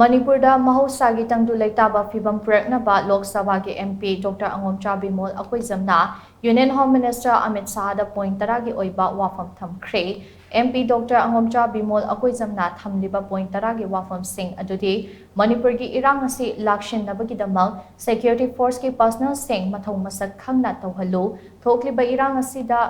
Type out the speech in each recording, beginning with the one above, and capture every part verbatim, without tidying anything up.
ꯃꯅꯤꯄꯨꯔꯗ ꯃꯍꯧꯁꯥꯒꯤ ꯇꯪꯗꯨ ꯂꯩꯇꯥꯕ ꯐꯤꯕꯝ ꯄꯨꯔꯛꯅꯕ ꯂꯣꯛ ꯁꯚꯥꯒꯤ M P Doctor ꯑꯉꯣꯝꯆꯥ Bimol ꯑꯩꯈꯣꯏꯖꯝꯅ Union Home Minister Amit ꯁꯥꯍꯗ point ꯇꯔꯥꯒꯤ ꯑꯣꯏꯕ ꯋꯥꯐꯝ ꯊꯝꯈ꯭ꯔꯦ꯫ M P Doctor ꯑꯉꯣꯝꯆꯥ ꯕꯤꯃꯣꯜ ꯑꯩꯈꯣꯏꯖꯝꯅ ꯊꯝꯂꯤꯕ point ꯇꯔꯥꯒꯤ ꯋꯥꯐꯝꯁꯤꯡ ꯑꯗꯨꯗꯤ ꯃꯅꯤꯄꯨꯔꯒꯤ ꯏꯔꯥꯡ ꯑꯁꯤ ꯂꯥꯛꯁꯤꯟꯅꯕꯒꯤꯗꯃꯛ security forceꯀꯤ personnelꯁꯤꯡ ꯃꯊꯧ ꯃꯁꯛ ꯈꯪꯅ ꯇꯧꯍꯜꯂꯨ, ꯊꯣꯛꯂꯤꯕ ꯏꯔꯥꯡ ꯑꯁꯤꯗ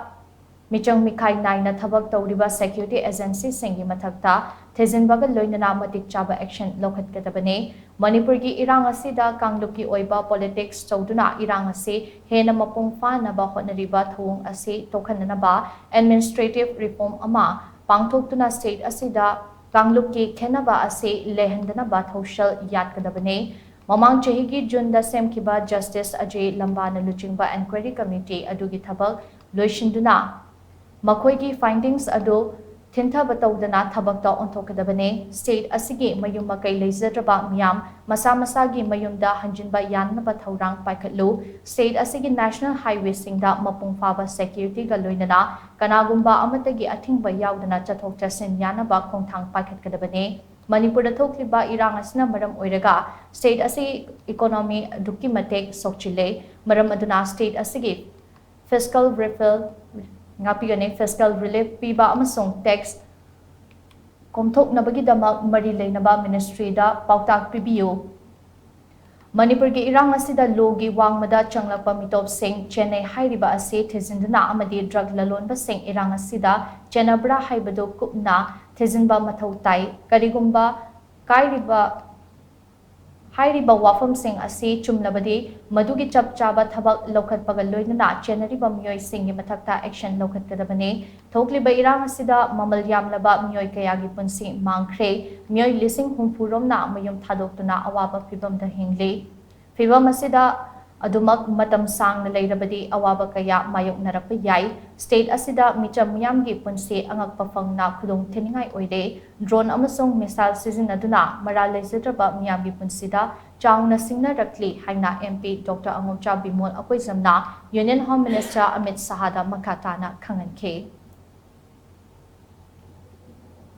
ꯃꯤꯆꯪ ꯃꯤꯈꯥꯏ ꯅꯥꯏꯅ ꯊꯕꯛ ꯇꯧꯔꯤꯕ security agencyꯁꯤꯡꯒꯤ ꯃꯊꯛꯇ ꯊꯤꯖꯤꯟꯕꯒ ꯂꯣꯏꯅꯅ ꯃꯇꯤꯛ ꯆꯥꯕ action ꯂꯧꯈꯠꯀꯗꯕꯅꯤ꯫ ꯃꯅꯤꯄꯨꯔꯒꯤ ꯏꯔꯥꯡ ꯑꯁꯤꯗ ꯀꯥꯡꯂꯨꯞꯀꯤ ꯑꯣꯏꯕ politics ꯇꯧꯗꯨꯅ ꯏꯔꯥꯡ ꯑꯁꯤ ꯍꯦꯟꯅ ꯃꯄꯨꯡ ꯐꯥꯅꯕ ꯍꯣꯠꯅꯔꯤꯕ ꯊꯧꯑꯣꯡ ꯑꯁꯤ ꯇꯣꯛꯍꯟꯅꯅꯕ administrative reform ꯑꯃ ꯄꯥꯡꯊꯣꯛꯇꯨꯅ state ꯑꯁꯤꯗ ꯀꯥꯡꯂꯨꯞꯀꯤ ꯈꯦꯟꯅꯕ ꯑꯁꯤ ꯂꯩꯍꯟꯗꯅꯕ ꯊꯧꯁꯤꯜ ꯌꯥꯠꯀꯗꯕꯅꯤ꯫ ꯃꯃꯥꯡ ꯆꯍꯤꯒꯤ Juneꯗ ꯁꯦꯝꯈꯤꯕ Justice ꯑꯖꯦ ꯂꯝꯕꯥꯅ ꯂꯨꯆꯤꯡꯕ inquiry committee ꯑꯗꯨꯒꯤ ꯊꯕꯛ ꯂꯣꯏꯁꯤꯟꯗꯨꯅ ꯃꯈꯣꯏꯒꯤ findings ꯑꯗꯨ ꯊꯤꯟꯊꯕ ꯇꯧꯗꯅ ꯊꯕꯛꯇ ꯑꯣꯟꯊꯣꯛꯀꯗꯕꯅꯤ꯫ State ꯑꯁꯤꯒꯤ ꯃꯌꯨꯝ ꯃꯀꯩ ꯂꯩꯖꯗ꯭ꯔꯕ ꯃꯤꯌꯥꯝ ꯃꯁꯥ ꯃꯁꯥꯒꯤ ꯃꯌꯨꯝꯗ ꯍꯟꯖꯤꯟꯕ ꯌꯥꯅꯅꯕ ꯊꯧꯔꯥꯡ ꯄꯥꯏꯈꯠꯂꯨ꯫ State ꯑꯁꯤꯒꯤ national highwayꯁꯤꯡꯗ ꯃꯄꯨꯡ ꯐꯥꯕ securityꯒ ꯂꯣꯏꯅꯅ ꯀꯅꯥꯒꯨꯝꯕ ꯑꯃꯠꯇꯒꯤ ꯑꯊꯤꯡꯕ ꯌꯥꯎꯗꯅ ꯆꯠꯊꯣꯛ ꯆꯠꯁꯤꯟ ꯌꯥꯅꯕ ꯈꯣꯡꯊꯥꯡ ꯄꯥꯏꯈꯠꯀꯗꯕꯅꯤ꯫ ꯃꯅꯤꯄꯨꯔꯗ ꯊꯣꯛꯂꯤꯕ ꯏꯔꯥꯡ ꯑꯁꯤꯅ ꯃꯔꯝ ꯑꯣꯏꯔꯒ state ꯑꯁꯤ economy ꯑꯗꯨꯛꯀꯤ ꯃꯇꯤꯛ ꯁꯣꯛꯆꯤꯜꯂꯦ꯫ ꯃꯔꯝ ꯑꯗꯨꯅ state ꯑꯁꯤꯒꯤ fiscal refill, ꯉꯥꯛꯄꯤꯒꯅꯤ, fiscal relief ꯄꯤꯕ ꯑꯃꯁꯨꯡ tax ꯀꯣꯝꯊꯣꯛꯅꯕꯒꯤꯗꯃꯛ ꯃꯔꯤ ꯂꯩꯅꯕ ministryꯗ ꯄꯥꯎꯇꯥꯛ ꯄꯤꯕꯤꯌꯨ꯫ ꯃꯅꯤꯄꯨꯔꯒꯤ ꯏꯔꯥꯡ ꯑꯁꯤꯗ lawꯒꯤ ꯋꯥꯡꯃꯗ ꯆꯪꯂꯛꯄ ꯃꯤꯇꯣꯞꯁꯤꯡ ꯆꯦꯟꯅꯩ ꯍꯥꯏꯔꯤꯕ ꯑꯁꯤ ꯊꯤꯖꯤꯟꯗꯨꯅ ꯑꯃꯗꯤ drug ꯂꯂꯣꯟꯕꯁꯤꯡ ꯏꯔꯥꯡ ꯑꯁꯤꯗ ꯆꯦꯟꯅꯕ꯭ꯔꯥ ꯍꯥꯏꯕꯗꯨ ꯀꯨꯞꯅ ꯊꯤꯖꯤꯟꯕ ꯃꯊꯧ ꯇꯥꯏ꯫ ꯀꯔꯤꯒꯨꯝꯕ ꯀꯥꯏꯔꯤꯕ ꯍꯥꯏꯔꯤꯕ ꯋꯥꯐꯝꯁꯤꯡ ꯑꯁꯤ ꯆꯨꯝꯂꯕꯗꯤ, ꯃꯗꯨꯒꯤ ꯆꯞ ꯆꯥꯕ ꯊꯕꯛ ꯂꯧꯈꯠꯄꯒ ꯂꯣꯏꯅꯅ ꯆꯦꯟꯅꯔꯤꯕ ꯃꯤꯑꯣꯏꯁꯤꯡꯒꯤ ꯃꯊꯛꯇ action ꯂꯧꯈꯠꯀꯗꯕꯅꯤ꯫ ꯊꯣꯛꯂꯤꯕ ꯏꯔꯥꯡ ꯑꯁꯤꯗ ꯃꯃꯜ ꯌꯥꯝꯂꯕ ꯃꯤꯑꯣꯏ ꯀꯌꯥꯒꯤ ꯄꯨꯟꯁꯤ ꯃꯥꯡꯈ꯭ꯔꯦ꯫ ꯃꯤꯑꯣꯏ ꯂꯤꯁꯤꯡ ꯍꯨꯝꯐꯨ ꯔꯣꯝꯅ ꯃꯌꯨꯝ ꯊꯥꯗꯣꯛꯇꯨꯅ ꯑꯋꯥꯕ ꯐꯤꯚꯝꯗ ꯍꯤꯡꯂꯤ꯫ ꯐꯤꯚꯝ ꯑꯁꯤꯗ ꯑꯗꯨꯃꯛ ꯃꯇꯝ ꯁꯥꯡꯅ ꯂꯩꯔꯕꯗꯤ ꯑꯋꯥꯕ ꯀꯌꯥ ꯃꯥꯌꯣꯛꯅꯔꯛꯄ ꯌꯥꯏ꯫ State ꯑꯁꯤꯗ ꯃꯤꯆꯝ ꯃꯤꯌꯥꯝꯒꯤ ꯄꯨꯟꯁꯤ ꯑꯉꯛꯄ ꯐꯪꯅ ꯈꯨꯗꯣꯡ ꯊꯤꯅꯤꯡꯉꯥꯏ ꯑꯣꯏꯔꯦ꯫ Drone ꯑꯃꯁꯨꯡ missile ꯁꯤꯖꯤꯟꯅꯗꯨꯅ ꯃꯔꯥꯜ ꯂꯩꯖꯗ꯭ꯔꯕ ꯃꯤꯌꯥꯝꯒꯤ ꯄꯨꯟꯁꯤꯗ ꯆꯥꯎꯅ ꯁꯤꯡꯅꯔꯛꯂꯤ ꯍꯥꯏꯅ M P Doctor ꯑꯉꯣꯝꯆꯥ Bimol ꯑꯩꯈꯣꯏꯖꯝꯅ Union Home Minister Amit ꯁꯥꯍꯗ ꯃꯈꯥ ꯇꯥꯅ ꯈꯪꯍꯟꯈꯤ꯫